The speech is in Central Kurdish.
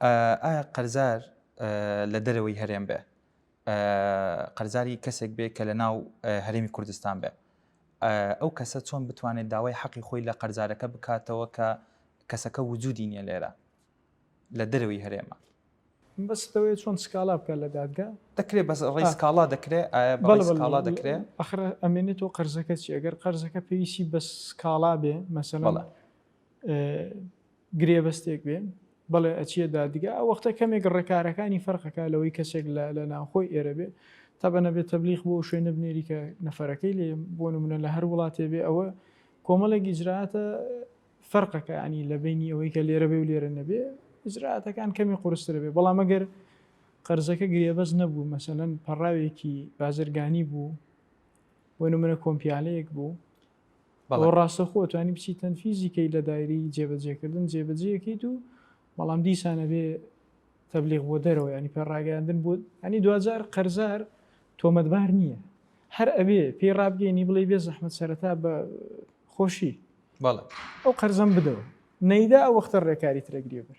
ئایا قەرزار لە دەرەوەی هەرێم بێ قەرزاری کەسێک بێ کە لە ناو هەرێمی کوردستان بێ ئەو کەسە چۆن بتوانێت داوای حەقی خۆی لە قەرزارەکە بکاتەوە کە کەسەکە وجودی نییە لێرە لە دەرەوەی هەرێمە بەس دەوەیە چۆن سکاڵا بکە لە دادگا دەکرێت بەس ڕێی سکاڵا دەکرێت ئایا بەڵێ سکاڵا دەکرێت ئەخر ئەمێنێتەوە قەرزەکە چی ئەگەر قەرزەکە پێویستی بە سکاڵا بێ مەسەلەن گرێبەستێک بێ بەڵێ ئەچیە دادگا ئەو وەختە کەمێک ڕێکارەکانی فەرقەکە لەوەی کەسێک لە لە ناوخۆی ئێرە بێ تەبە نەبێت تەبلیغ بۆ شوێنە بنێری کە نەفەرەکەی لێ بۆ نمونە لە هەر وڵاتێ بێ ئەوە کۆمەڵێک ئیجراتە فەرقەکە ینی لە بینی ئەوەی کە لێرە بێ و لێرە نەبێ ئیجراتەکان کەمی قورسترە بێ بەڵام ئەگەر قەرزەکە گرێبەست نەبوو مەسەلەن پەڕاوێکی بازرگانی بوو بۆ نمونە کۆمپیالەیەک بوو بەڵێ ڕاستەخۆ توانی بچی تەنفیزی کەی لە دایرەی جێبەجێکردن جێبەجێکەیت و بەڵام دیسان ئەبێ تەبلیغ بۆ دەرەوە ینی پێ ڕاگەیاندن بۆ ینی دوجار قەرزار تۆمەتبار نییە هەر ئەبێ پێی ڕابگەینی بڵێ بێ زەحمەت سەرەتا بە خۆشی بەڵێ ئەو قەرزەم بدەوە نەیدا ئەو وەختە ڕێکاری ترەگریە بەر.